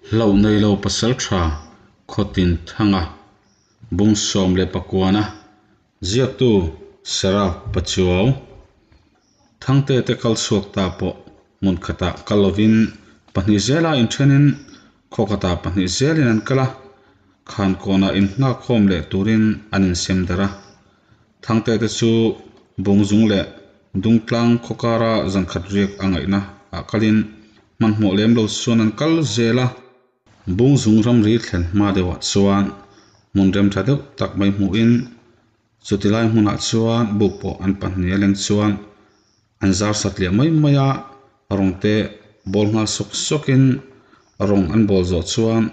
Hlauh nei lo pasaltha Khawtin Thanga bung 19 ziaktu Seraf Pachuau Thangte te kal chhuak ta pawh hmun khatah kal lovin pahnih zela inthenin khaw khatah pahnih zelin an kal a, khankawnah innghakkhawm leh turin an insem darh a. Thangte te chu Bungzung leh Dungtlang khaw kara zankhat riak a ngaihna ah kalin hmanhmawh lem lo chuan an kal zel a. Bungzung ramri thlen hma deuhah chuan hmun rem tha deuh tak mai hmuhin chuti lai hmunah chuan buk pawh an pahnih a leng chuan an zar sat liah mai mai a, rawng te bawl nghal sawk sawkin rawng an bawl zawh chuan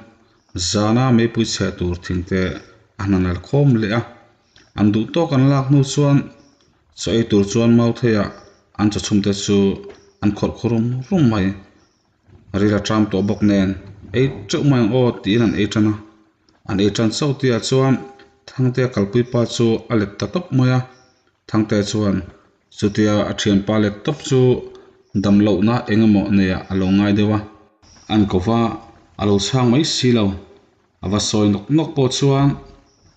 zana meipui chhe tur thing te a hna nal khawm leh a. An duh tawk an lak hnu chuan chaw ei tur chuan Mautheiah an chaw chhum te chu an khawrh khu rum rum mai. Ril a ṭam tawh bawk nen ei teuh mai ang aw tiin an ei ṭan a. An ei ṭan chauh tihah chuan Thangtea kalpui pa chu a let ta tawp mai a. Thangtea chuan chutia a ṭhianpa let tawp chu dam lohna eng emaw neiah a lo ngai deuh a. An ko va, a lo chhang mai si lo. A va sawi nawk nawk pawh chuan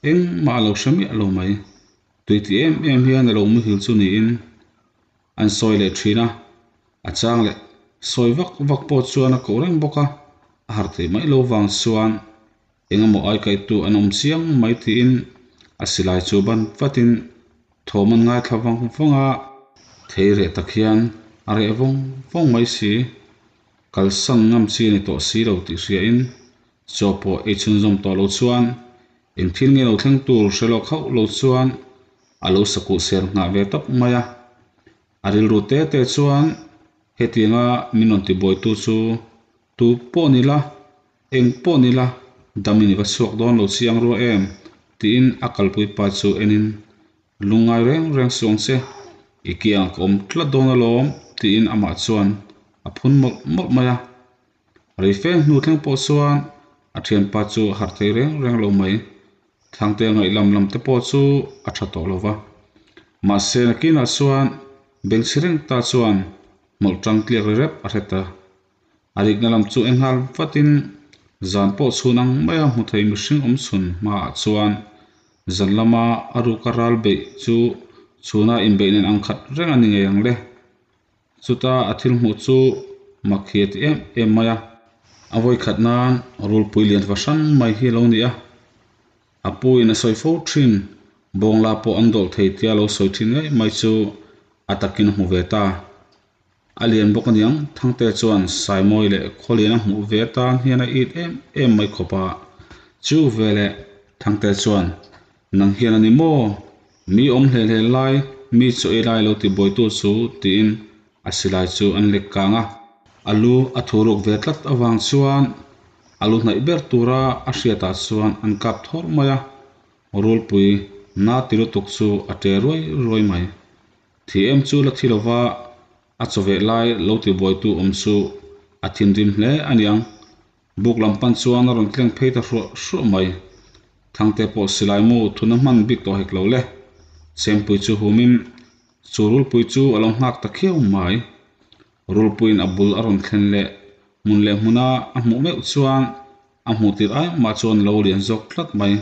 engmah a lo hre miah lo mai. Tui ti em em hian a lo muhil chu niin an sawi leh thin a, a chang leh sawi vak vak pawh chuan a koh reng bawk a, a harh theih mai lo vang chuan engemaw ai kaihtu an awm chiang mai tiin a silai chu ban vatin thawm an ngaithla vang vang a, thei reh tak hian a reh vawng vawng mai si. Kalsan ngam chi a ni tawh si lo tih hriain chaw pawh ei chhunzawm tawh lo chuan eng thil nge lo thleng tur hre lawk hauh lo chuan a lo sakuh ser nghah ve tawp mai a. A rilru te te chuan hetianga min rawn tibuaitu chu tu pawh ni la, eng pawh ni la, dam in i va chhuak dawn lo chiang rua em tiin a kalpui pa chu enin Lungngai reng reng suang che, i kiang ka awm tlat dawn alawm tiin amah chuan a phun mawlh mawlh mai a. Rei feng hnu thleng pawh chuan a thianpa chu a harh thei reng reng lo mai. Thangte ngaih lam lam te pawh chu a tha tawh lo va. Mahse nakinah chuan bengchhi reng ta chuan hmawlh tang tliak ri rep a hre ta. A rikna lam chu en nghal vatin zan pawh chhun ang maia hmu thei mihring awm chhun hmaah chuan zan lama a ruka ral beih chu chhuna inbeih nen ang khat reng a ni ngei ang le. Chuta a thil hmuh chu mak hi a ti em em mai a. A vawikhat nan rulpui lian fahran mai hi a lo ni a. A pu in a sawi fo thin, bawngla pawh an dawlh thei tia lo sawi thin ngei mai chu a takin a hmu ve ta. A lian bawk aniang, Thangte chuan Saimawi leh Khawlian a hmuh ve atan hian a it em em mai khawp a. Chu veleh Thangte chuan, Nang hian a ni maw? Mi awm hle hle lai, mi chaw ei lai lo ti buaitu chu tiin a silai chu an lek kang a. A lu a thu ruk ve tlat avang chuan a lu hnaih ber tura a hriatah chuan an kap thawr mai a, rulpui na ti lutuk chu a ṭe ruai ruai mai. Thi em chu la thi lova a chawveh lai lo ti buaitu awm chu a thinrim hle a niang. Buk lam pan chuan a rawn tleng phei ta hruah hruah mai. Thangte pawh silai mu thuna hman bik tawh hek lo le. Chempui chu humin chu rulpui chu a lo nghak ta khiau mai. Rulpuiin a bul a rawn thlen leh hmun leh hmuna a hmuh meuh chuan a hmuh tir ai mah chuan lo lian zawk tlat mai.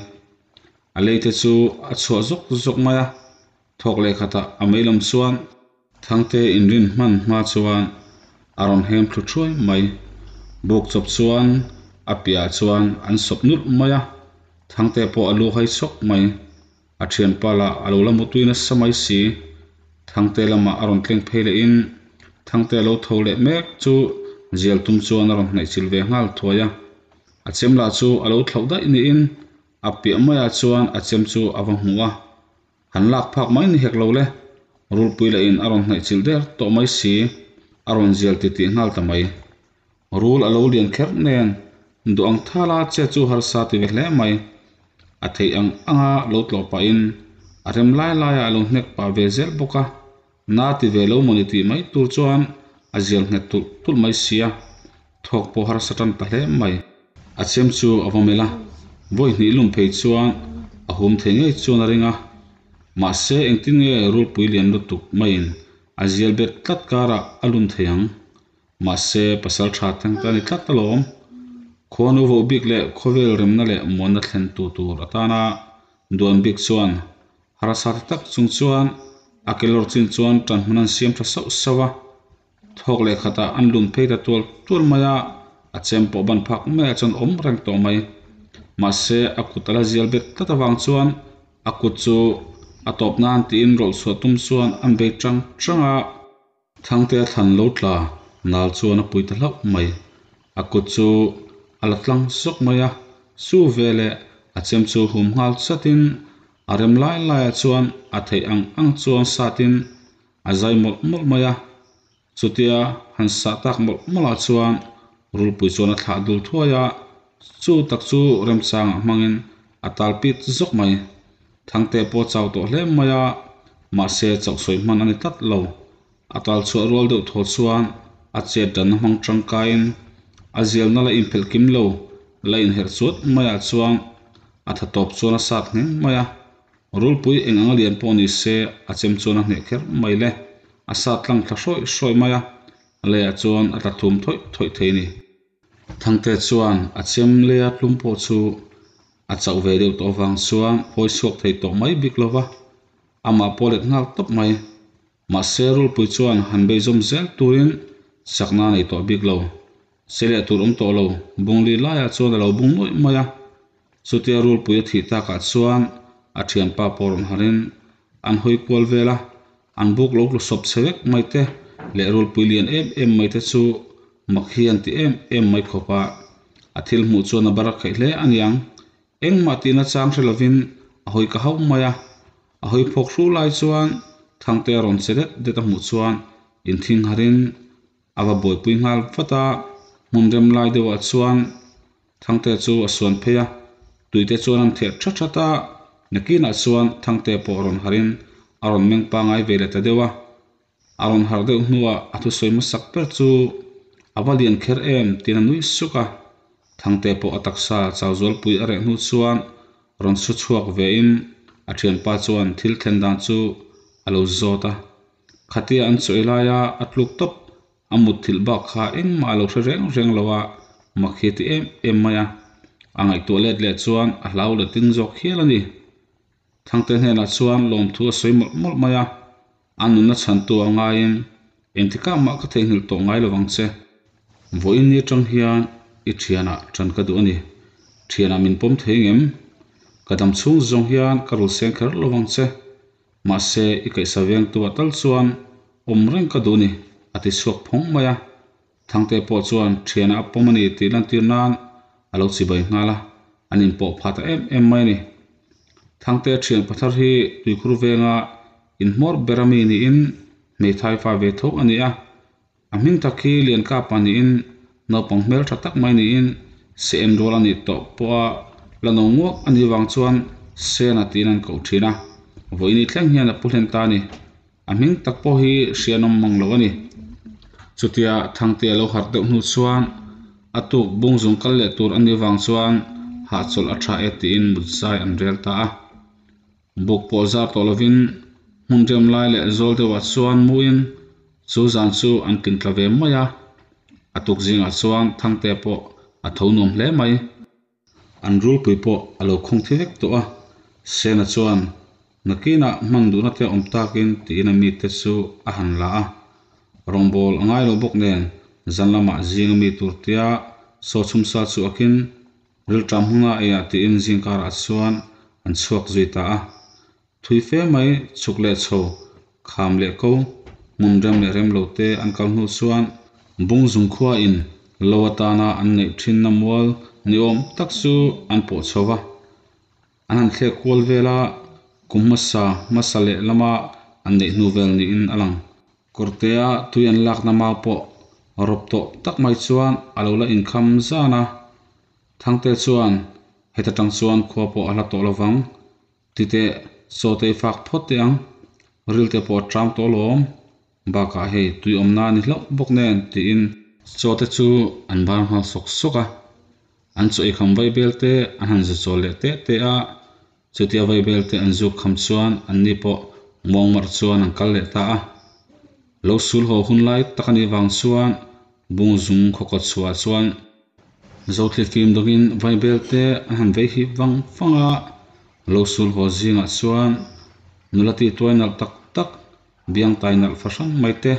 A leite chu a chhuah zawk zawk mai a. Thawk leh khatah a mei lam chuan Thangte inrin hman hma chuan a rawn hem thlu thuai mai. Buk chawp chuan a piahah chuan an sawp nulh mai a, Thangte pawh a lu hai sawk mai. A thianpa lah a lo la mutui nasa mai si. Thangte lamah a rawn tleng phei lehin Thangte a lo tho leh mek chu zial tum chuan a rawn hnaihchilh ve nghal thuai a. A chem lah chu a lo thlauh daih niin a piah maiah chuan a chem chu a va hmu a. Han lak phak mai ni hek lo le. Rulpui lah in a rawn hnaih chilh der tawh mai si, a rawn zial ti tih nghal ta mai. Rul a lo lian kher nen, duh ang thala che chu harsa ti ve hle mai. A theih ang anga lo tlawh pahin a rem lai laiah a lo hnek pah ve zel bawk a, na ti ve lo mawni tih mai tur chuan a zial nghet tulh tulh mai sia, thawk pawh harsa tan ta hle mai. A chem chu a va melh a, vawi hnih lum phei chuan a hum thei ngei chuan a ring a. Mahse engtin nge rulpui lian lutuk maiin a zial bet tlat karah a lum thei ang? Mahse pasal tha teng ta ni tlat alawm. Khuanu voh bik leh khawvel remna leh muanna thlentu tur atana duan bik chuan harsa ti tak chung chuan a kelawr chin chuan ṭanhmun an siam ṭha sauh sauh a. Thawk leh khatah an lun phei ta tual tual mai a, a chem pawh ban phak maiah chuan awm reng tawh mai. Mahse a kut a la zial bet tlat avang chuan a kut chu a tawp nan tiin rawlh chhuah tum chuan an bei ṭang ṭang a. Thangtea thlan lo tla nal chuan a pui ta hlauh mai. A kut chu a la tlang zawk mai a, chu veleh a chem chu hum nghal chatin a rem lai laiah chuan a theih ang ang chuan satin a zai mawlh mawlh mai a. Chutia han sah tak mawlh mawlhah chuan rulpui chuan a thlah dul thuai a, chu tak chu remchangah hmangin a tal pit zawk mai. Thangte pawh a chau tawh hle mai a, mahse chauh sawi hman a ni tlat lo. A tal chhuah rual deuh thaw chuan a chet danna hmang tangkaiin a zialna la inphelh kim lo, la inherh chuat maiah chuan a tha tawp chuan a sat ngheng mai a. Rulpui eng anga lian pawh ni se a chem chuan a hneh kher mai le. A sat tlang thla hrawih hrawih mai a, leiah chuan a tla thum thawih thawih thei a ni. Thangte chuan a chem leia tlum pawh chu a chauh ve deuh tawh avang chuan hawi chhuak thei tawh mai bik lo va, amah pawh let nghal tawp mai. Mahse rulpui chuan han bei zawm zel turin chakna a nei tawh bik lo. Che leh tur awm tawh lo, bungli laiah chuan a lo bung nuaih mai a. Chutia rulpui a thih takah chuan a thianpa pawh rawn harin an hawi kual vel a, an buk lo tlu sawp chhe vek mai te leh rulpui lian em em mai te chu mak hi an ti em em mai khawp a. A thil hmuh chuan a bar a khaih hle a niang. Engmah tihna chang hre lovin a hawi ka hauh mai a, a hawi phawk hru lai chuan Thangte a rawn che det det a hmuh chuan inthing harin a va buaipui nghal vat a, hmun rem lai deuhah chuan Thangte chu a suan phei a, tuite chuan an theh that that a, nakinah chuan Thangte pawh rawn harin a rawn meng pangai ve leh ta deuh a. A rawn harh deuh hnuah a thusawi hmasak ber chu a va lian kher em tiin a nui suk a. Thangte pawh a taksa chau zualpui a reh hnu chuan rawn su chhuak vein a thianpa chuan thil thlen dan chu a lo zawt a. Khatia an chawi laia a tluk tawp a mut thilh bak kha engmah a lo hre reng reng lo a, mak hi a ti em em mai a. A ngaihtuah let leh chuan a hlau let ding zawk hial a ni. Thangte hnenah chuan lawmthu a sawi mawlh mawlh mai a. A nunna chhantu a ngaiin engtikah mah ka theihnghilh tawh ngai lovang che. Vawiin ni atang hian i thianah tan ka duh a ni. Thianah min pawm thei ngem? Ka dam chhung zawng hian ka rul seng kher lovang che. Mahse i kaihsa vengtu ah tal chuan awm reng ka duh a ni, a ti chhuak phawng mai a. Thangte pawh chuan thianah a pawm a ni tih lantir nan a lo chibai nghal a, an inpawh phah ta em em mai a ni. Thangte thian pathar hi tuikhur venga inhmawr ber ami niin hmeithai fa ve tho a ni a. A hming tak hi Liankapa niin naupang hmel tha tak mai niin se en rual a nih tawh pawha la no nguak a nih vang chuan Sena tiin an koh thin a, vawiin thleng hian a pu hlen ta a ni. A hming tak pawh hi hrianawm mang lo a ni. Chutia Thangte a lo harh deuh hnu chuan a tuk bung zung kal leh tur a nih vang chuan hahchawlh a tha e tiin mut zai an rel ta a. Buk pawh zar tawh lovin hmun rem lai leh zawl deuhah chuan muin chu zan chu an tlin tla ve mai a. A tuk zingah chuan Thangte pawh a tho nuam hle mai. An rulpui pawh a lo khawng thi vek tawh a, Sena chuan nakinah hman duhna te awm takin tiin a mite chu a han la a. Rawngbâwl a ngai lo bawk nen zan lamah zing a mi tur tia saw chhumsa chu akin rilṭam hmanga eiah tiin zing karah chuan an chhuak zui ta a. Thui fe mai chhuk leh chho, kham leh ko, hmun rem leh rem lo te an kal hnu chuan Bungzung khua in lo atana an neih thinna mual ni awm tak chu an pawh chho va. An han thlek kual vel a, kum hmasa hmasa leh lama an neih hnu vel niin a lang. Kawrtea tui an lakna mau pawh rawp tawh tak mai chuan a lo la inkham zan a. Thangte chuan heta tang chuan khua pawh a hla tawh lovang Titeh, chaw te i fak phawt teh ang, ril te pawh a tang tawh alawm, bakah hei tui awmna a ni hlauh bawk nen tiin chaw te chu an bar nghal sawk sawk a, an chaw ei kham vaibel te an han zu chawl leh teh teh a, chutia vaibel te an zuk kham chuan an ni pawh muangmar chuan an kal leh ta a, lo sul haw hun lai tak a nih vang chuan bungzung khawkawt chhuah chuan. Zothlifim dawngin vaibel te an han vei hip vang vang a, lo sul haw zingah chuan nula tihtuai nalh tak tak, biang tai nalh fahran mai te,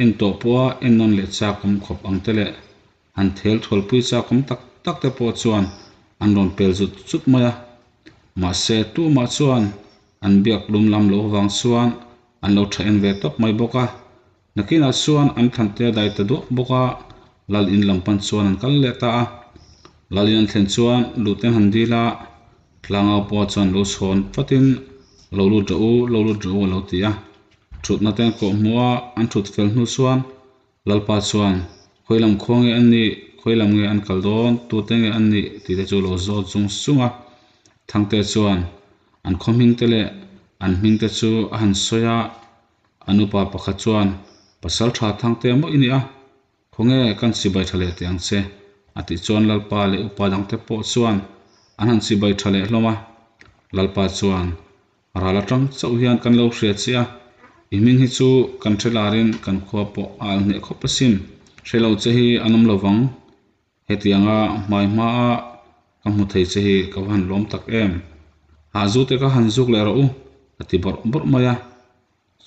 en tawh pawha en nawn leh chak awm khawp ang te leh han thel thualpui chak awm tak tak te pawh chuan an rawn pel zut zut mai a. Mahse tumah chuan an biak lum lam loh avang chuan an lo tha en ve tawp mai bawk a. Nakinah chuan an thlan te a dai ta duak bawk a, Lal in lam pan chuan an kal leh ta a. Lal in an thlen chuan lut an han dil a, Tlangau pawh chuan lo chhawn vatin, Lo lut rawh u, lo lut rawh u a lo ti a. Thutna te an kawh hmuh a, an thut fel hnu chuan Lalpa chuan, Khawi lam khua nge an nih, khawi lam nge an kal dawn, tute nge an nih tih te chu lo zawt zung zung a. Thangte chuan an khaw hming te leh an hming te chu a han sawi a, An upa pakhat chuan, Pasal tha Thangte maw i nih a? Khawnge kan chibai tha leh teh ang che? a tih chuan Lalpa leh upa dangte pawh chuan an han chibai tha leh hlawm a. Lalpa chuan, Ral atang chauh hian kan lo hria che a, i hming hi chu kan hre larin kan khua pawh a al hneh khawp asin. Hre lo che hi an awm lovang. Hetianga hmai hmaa ka hmu thei che hi ka va han lawm tak em. Hahzu te ka han zuk leh rawh u, a ti bawrh bawrh mai a.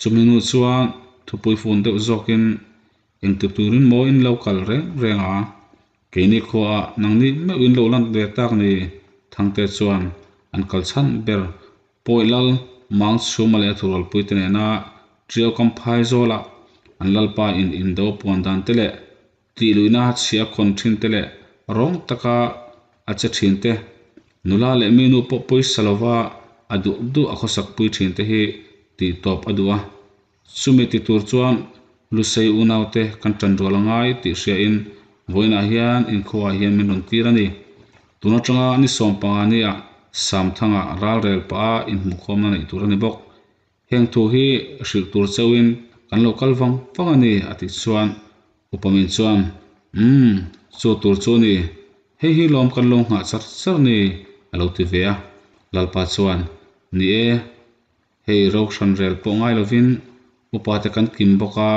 Chumi nu chuan thupui fun deuh zawkin engti turin maw in lo kal reng reng a, keini khuaah nangni meuh in lo lan ve tak ni Thangte chuan an kal chhan ber Pawi lal Mang Chhuma leh a thurualpui te nena Ṭiau kam phai zawlah an lalpa in indo puan dan te leh Tih luihna chhia khawn thin te leh rawng taka a che thin te, nula leh mi nu pawh pawisa lova a duh duh a khawsak pui thin te hi tih tawp a duh a. Chumi ti tur chuan Lusei unaute kan tan rual a ngai tih hriain vawiinah hian inkhuaah hian min rawn tir a ni. Tun atanga ni 15 nia Samthanga ralrel pah a inhmuhkhawmna neih tur a ni bawk. Heng thu hi hrilh tur chauhin kan lo kal vang vang a ni, a tih chuan Upa min chuan, Umm, chu tur chu ni, hei hi lawm kan lo nghah char char ni, a lo ti ve a. Lalpa chuan, Ni e, hei ro hran rel pawh ngai lovin upa te kan kim bawk a,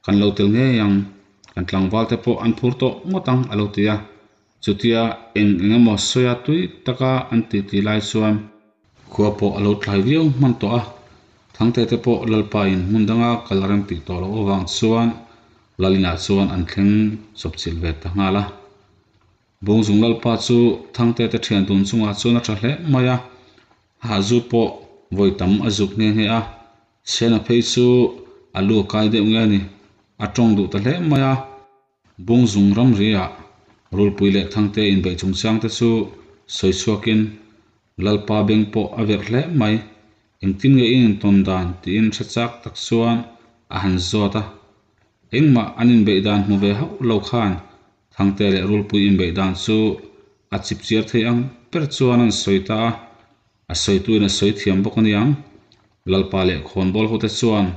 kan lo tel ngei ang, kan tlangval te pawh an phur tawh ngawt ang, a lo ti a. Chutia eng eng emaw sawi a tui taka an titi lai chuan Khua pawh a lo tlai viau hman tawh a, Thangte te pawh Lalpa in hmun danga kal rem tih tawh loh avang chuan Lalinah chuan an thleng chawpchilh ve ta nghal a. Bungzung Lalpa chu Thangte te thian dun chungah chuan a tha hle mai a, hahzu pawh vawi tam a zuk nghe nghe a, Sena phei chu a lu a kai deuh nge a ni, a tawng duh ta hle mai a. Bungzung ramriah Rulpui leh Thangte inbeih chungchang te chu sawi chhuakin Lalpa beng pawh a verh hle mai. Engtin nge i intawn dan tiin hre chak tak chuan a han zawt a. Engmah an inbeih dan hmu ve hauh lo khan Thangte leh Rulpui inbeih dan chu a chip chiar thei ang ber chuan an sawi ta a. A sawituin a sawi thiam bawk a niang. Lalpa leh khawnbawl hote chuan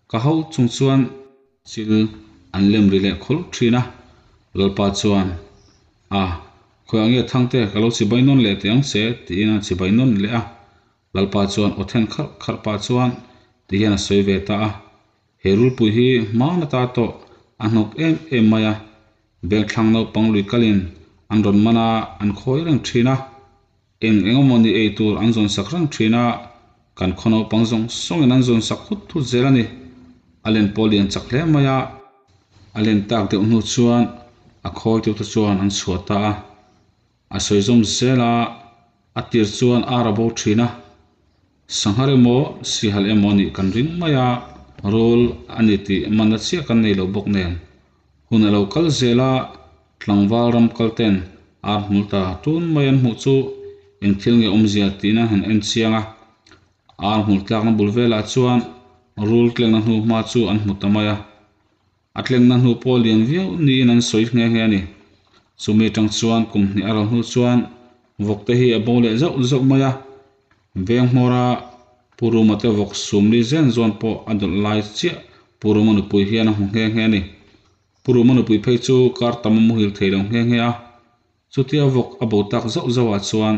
ka ho chung chuan Chil an lem ri leh khawlh thin a, Lalpa chuan, A, khawiah nge Thangte ka lo chibai nawn leh teh ang che, tiin a chibai nawn leh a. Lalpa chuan aw then kharh kharh pah chuan ti hian a sawi ve ta a, He rulpui hi hman ata tawh a hnawk em em mai a, Vengthlang naupang lui kalin an rawn man a, an khawi reng thin a. Eng eng emawni ei tur an zawn sak reng thin a, kan khaw naupang zawng zawngin an zawn sak hut hut zel a ni. A len pawh lian chak hle mai a, a len tak deuh hnu chuan a khawi tute chuan an chhuah ta a. A sawi zawm zel a, a tir chuan ar a bo thin a, sanghar emaw sihal emaw nih kan ring mai a, rul a ni tih manna chiah kan nei lo bawk nen. Hun a lo kal zel a, Tlangval ram kal ten ar hmul ta tun mai an hmuh chu eng thil nge awmzia tiin an han en chiang a. Ar hmul tlakna bul velah chuan rul tlengna hnu hma chu an hmu ta mai a. A tlengna hnu pawh lian viau niin an sawi nghe nghe a ni. Chumi atang chuan kum hnih a ro hnu chuan vawk te hi a bo leh zauh zauh mai a. Veng hmawra Pu Ruma te vawk sumli zen zawn pawh a dawlh lai chiah Pu Ruma nupui hian a hmu nghe nghe a ni. Pu Ruma nupui phei chu kar tam a muhil thei lo nghe nghe a, chutia vawk a bo tak zauh zauhah chuan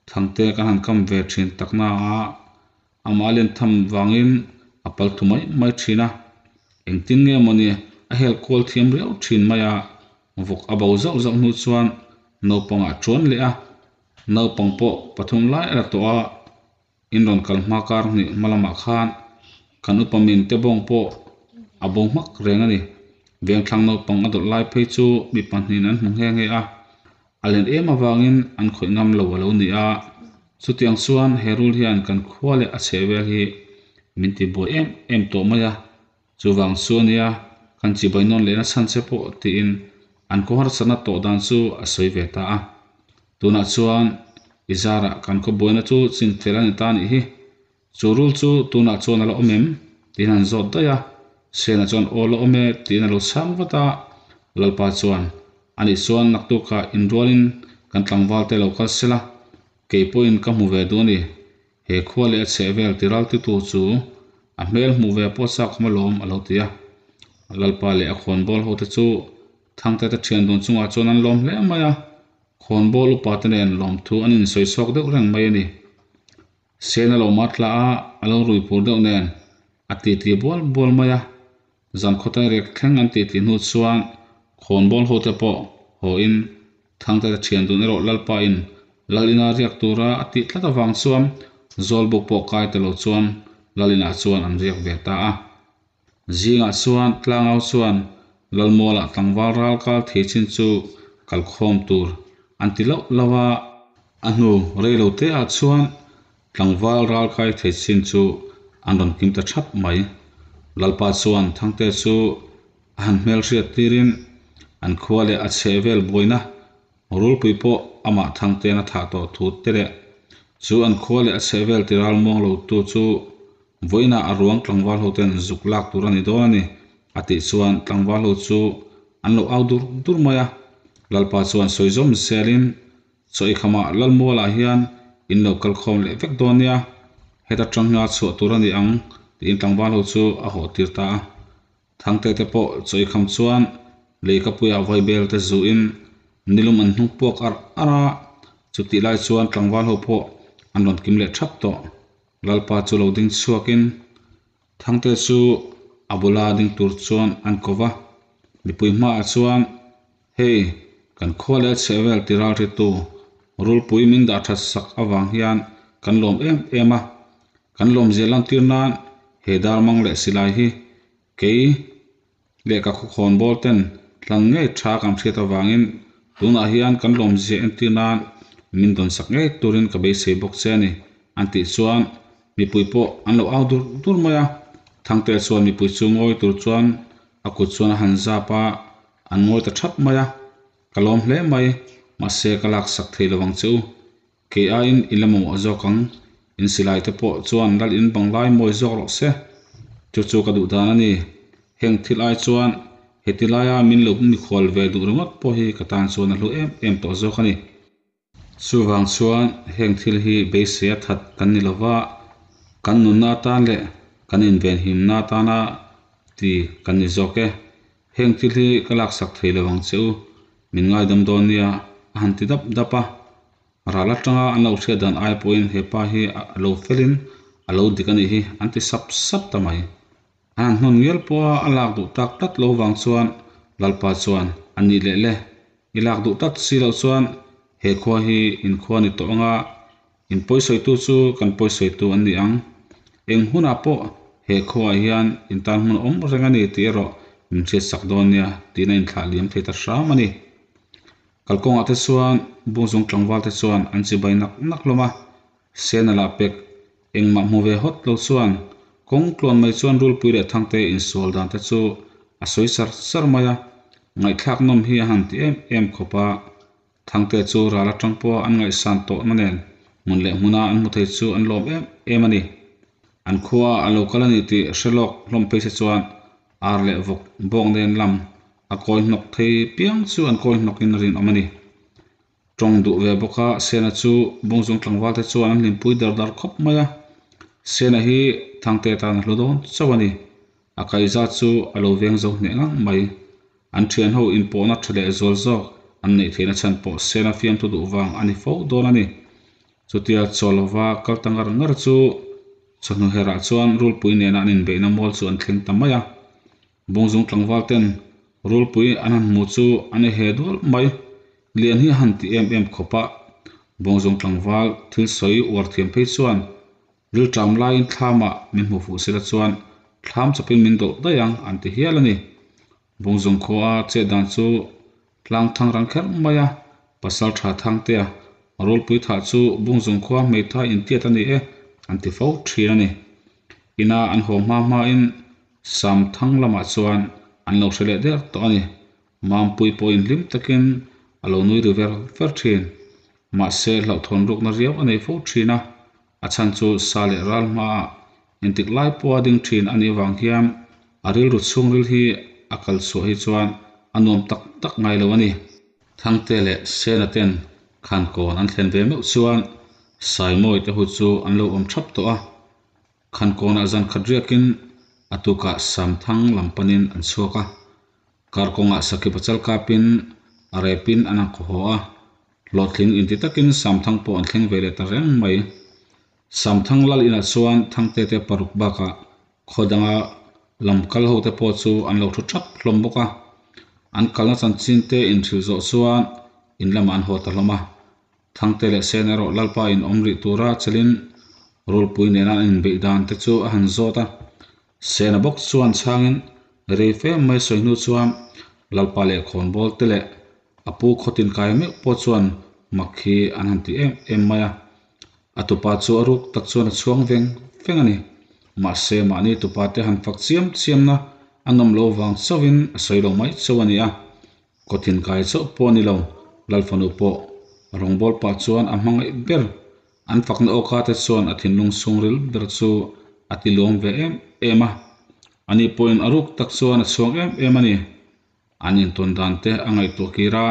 Thangte kan han kam ve thin tak na a, amah a len tham vangin a pal thu mai mai thin a, engtin nge mawni a hel kual thiam riau thin mai a. Vawk a bo zauh zauh hnu chuan naupangah a ṭuan leh a, naupang pawh pathum lai a la tawh a, in rawn kal hma kar hnih hma lamah khan kan upa min te bawng pawh a bo hmak reng a ni. Vengthlang naupang a dawlh lai phei chu mi pahnihin an hmu nghe nghe a, a len em avangin an khawih ngam lo a lo ni a, chutiang chuan he rul hian kan khua leh a chhehvel hi min ti buai em em tawh mai a, Chuvang chu a nia, kan chibai nawn lehna chhan che pawh tiin an khaw harsatna tawh dan chu a sawi ve ta a. Tunah chuan i zarah kan khaw buaina chu chinfel a ni ta nih hi. Chu rul chu tunah chuan a la awm em? tiin an zawt daih a. Sena chuan aw la awm e tiin a lo chhang vat a. Lalpa chuan, Anih chuan naktukah inrualin kan tlangval te lo kal sela, kei pawhin ka hmu ve duh a ni. He khua leh a chhehvel tiraltitu chu a hmel hmuh ve pawh chak awm alawm a lo ti a. Lalpa leh a khawnbawl hote chu Thangtete thian dun chungah chuan an lawm hle mai a, khawnbawl upate nen lawmthu an insawi chhuak deuh reng mai a ni. Sen a lo mat tla a, a lo rui phur deuh nen a titi bual bual mai a. Zan khawtai rek thleng an titi hnu chuan khawnbawl hote pawh haw-in Thangtete thian dun erawh Lalpa in Lal ina riak tura a tih tlat avang chuan Zawlbuk pawh kai ta lo chuan Lal inah chuan an riak ve ta a. Zingah chuan Tlangau chuan Lalmualah tlangval ral kal thei chin chu kalkhawm tur an ti loh loh a. A hnu rei lo te ah chuan Tlangval ral kai thei chin chu an rawn kim ta thap mai. Lalpa chuan Thangte chu a han hmelhriat tirin an khua leh a chheh vel buaina rulpui pawh amah Thangte'n a thah tawh thu te leh chu an khua leh a chheh vel ti ral muang lo tu chu vawiinah a ruang tlangval ho ten zuk lak tur a ni dawn a ni a tih chuan tlangval ho chu an lo au dur dur mai a. Lalpa chuan sawi zawm zelin Chaw i khamah Lalmualah hian in lo kal khawm leh vek dawn nia, heta tang hna chhuah tur a ni ang tiin tlangval ho chu a haw tir ta a. Thangte te pawh chaw i kham chuan leikapuiah vaibel te zuin nilum an hnung puak arh arh a, chutih lai chuan tlangval ho pawh an rawn kim leh thap tawh. Lalpa chu lo ding chhuakin Thangte chu a bula ding tur chuan an ko va, mipui hmaah chuan Hei, kan khua leh chheh vel ti ralritu rulpui min dah that sak avang hian kan lawm em em a, kan lawmzia lantir nan he darmang leh silai hi kei leh ka khawkhawn bawl ten tlan ngei tha kan hriat avangin tunah hian kan lawmzia entir nan min dawn sak ngei turin ka beisei bawk che a ni an tih chuan mipui pawh an lo au dur dur mai a, Thangte chuan mipui chu ngawi tur chuan a kut chuan a han zap a. An ngawi ta thap mai a, ka lawm hle mai, mahse ka lak sak thei lo ang che u. Kei aiin i la mamawh zawk ang, in silai te pawh chuan lal in bang lai mawi zawk rawh se. Chu chu ka duh dan a ni. Heng thil ai chuan heti laia min lo mikhual ve duh ringawt pawh hi ka tan chuan a hlu em em tawh zawk a ni. Chuvang chuan heng thil hi beisei a that kan ni lova, kan nunna atan leh kan invenhimna atana ti kan ni zawk e. Heng thil hi ka laksak thei lo ang che u, min ngaidam dawn nia a han ti dap dap a. Ral atanga an lo hriat dan ai pawhin he pa hi a lo felin a lo dik a nih hi an ti sap sap ta mai. An han hnawn ngial pawha a lak duh tak tlat lo vang chuan Lalpa chuan a nih leh le, i lak duh tlat si loh chuan he khua hi in khua ni tawh anga in pawisawitu chu kan pawisawitu an ni ang. Eng hunah pawh he khuaah hian in tan hmun a awm reng a ni tih erawh min hriatsak dawn nia tiin a inthlah liam thei ta hram a ni. Kalkawngah te chuan Bungzung tlangval te chuan an chibai nak nak hlawm a, Sena lah pek Engmah hmu ve hawt lo chuan kawng tluan mai chuan rulpui leh thangte insual dan te chu a sawi sar sar mai a, ngaihthlak nawm hi a han ti em em khawp a. Thangte chu ral atang pawha an ngaihsan tawhna nen hmun leh hmuna an hmu thei chu an lawm em em a ni. An khua a lo kal a ni tih hre lawk hlawm phei se chuan ar leh vawk bawk nen lam a kawi hnawk thei piang chu an kawi hnawkin a rinawm a ni. Tawng duh ve bawk a, Sena chu Bungzung tlangval te chuan an hlimpui dar dar khawp mai a. Sena hi Thangte tan a hlu dawn chauh a ni. A kaihza chu a lo veng zo hneh ngang mai. An thian ho inpawhna tha leh zual zawk an neih theihna chhan pawh Sena fiamthu duh vang a ni fo dawn a ni. Chutia chaw lova kal ta ngar ngar chu chawhnu herah chuan rulpui nena an inbeihna mual chu an thleng ta mai a. Bungzung tlangval ten. Rulpui an han hmu chu an e he dual mai. Lian hi a han ti em em khawp a, Bawngzawng tlangval thil sawi uar thiam phei chuan rilṭam laiin thlamah min hmu fuh sela chuan thlam chawpin min dawlh daih ang an ti hial a ni. Bawngzawng khua a chet dan chu tlang thang rang kher mai a, pasal tha Thangtea rulpui thah chu Bawngzawng khua hmeithai intiat a ni e an ti fo thin a ni. Ina an haw hma hmain Samthang lamah chuan an lo hre leh der tawh a ni. Mampui pawhin hlim takin a lo nui ri ver ver thin. Mahse, hlauhthawn rukna riau a nei fo thin a, a chhan chu sa leh ral hmaah intik lai pawha ding thin a nih vang hian a rilru chhungril hi a kal chhuah hi chuan a nuam tak tak ngai lo a ni. Thangte leh Sena ten Khankawn an thlen ve meuh chuan Saimawi te hu chu an lo awm thap tawh a. Khankawnah zan khat riakin a tukah Samthang lam panin an chhuak a. Kar kawngah Sakhi Pachal kapin a repin an han khaw haw a, hlawhtling inti takin Samthang pawh an thleng ve leh ta reng mai. Samthang lal inah chuan Thangte te paruk bakah khaw danga lam kal ho te pawh chu an lo thu thap hlawm bawk a. An kalna chanchin te inhrilh zawh chuan in lamah an haw ta hlawm a. Thangte leh Sen erawh Lalpa in awm rih tura chelin Rulpui nena an inbeih dan te chu a han zawt a. Sena bawk chuan chhangin rei fe mai sawi hnu chuan Lalpa leh khawnbawl te leh a pu khawtin kai meuh pawh chuan mak hi an han ti em em mai a. A tupa chu a ruk tak chuan a chhuang veng veng a ni. Mahse mahni tupa te han fak chiam chiamna a nawm lo vang chauhin a sawi lo mai chauh a ni a. Kawthin kai chauh pawh a ni lo, Lalfanu pawh rawngbâwl pah chuan a hmangaih ber. An fakna awka te chuan a thinlung chhungril ber chu a ti luang ve em em a. Ani pawhin a ruk tak chuan a chhuang em em a ni. An intawn dan te a ngaihtuah kir a,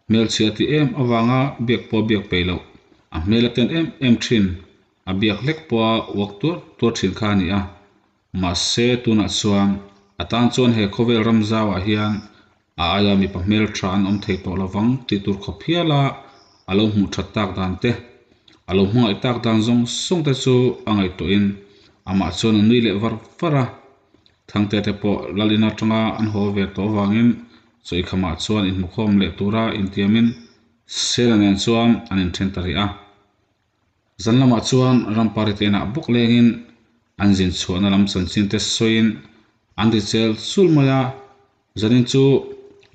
hmelchhia a ti em avanga biak pawh a biak peih loh. A hmel a ten em em thin, a biak hlek pawha uak tuar tuar thin kha a ni a. Mahse, tunah chuan a tan chuan he khawvel ram zauah hian a aia mipa hmeltha an awm thei tawh lovang tih tur khawp hiala a lo hmuh that tak dan te, a lo hmangaih tak dan zawng zawng te chu a ngaihtuahin amah chuan a nui leh var var a. Thangte te pawh Lalin atanga an haw ve tawh avangin chawikhamah chuan inhmukhawm leh tura intiamin Sela nen chuan an inthen ta rih a. Zan lamah chuan rampari te inah bawk lengin an zin chhuahna lam chanchin te sawiin an ri chel chul mai a, zanin chu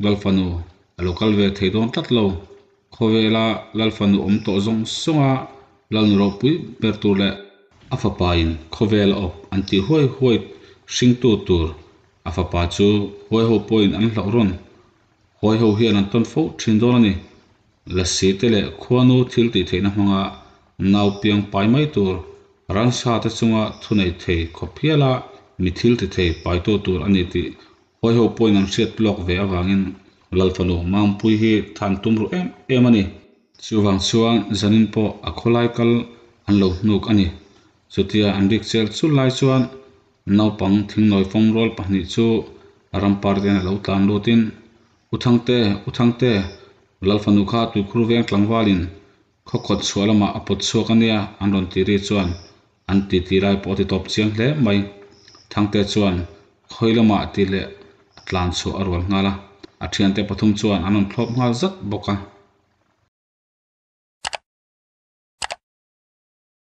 Lalfanu a lo kal ve thei dawn tlat lo. Khawvela Lalfanu awm tawh zawng zawnga Lalnu ropui ber tur leh a fapain khawvel a awp an tih huai huai hringtu tur a fapa chu huai ho pawhin an hlauh rawn. Huai ho hian an tawn fo thin dawn a ni. Lasi te leh khuanu thil tih theihna hmanga nau piang pai mai tur ransa te chunga thunei thei khawp hiala mi thil ti thei paitu tur a ni tih huaiho pawhin an hriat lawk ve avangin Lalfanu Mampui hi than tum ru em em a ni. Chuvang chuan zanin pawh a khawlai kal an lo hnuk a ni. Chutia an rik chel chul lai chuan naupang thingnawi fawm rual pahnih chu rampar ten a lo tlan lutin U Thangte, U Thangte, Lalfanu kha tuikhur veng tlangvalin khaw kawt chhuah lamah a pawt chhuak a nia an rawn ti ri chuan an ti ti lai pawh a ti tawp chiang hle mai. Thangte chuan khawi lamah tih leh a tlan chhuah a rual nghal a, a thiante pathum chuan an rawn thlawp nghal zat bawk a.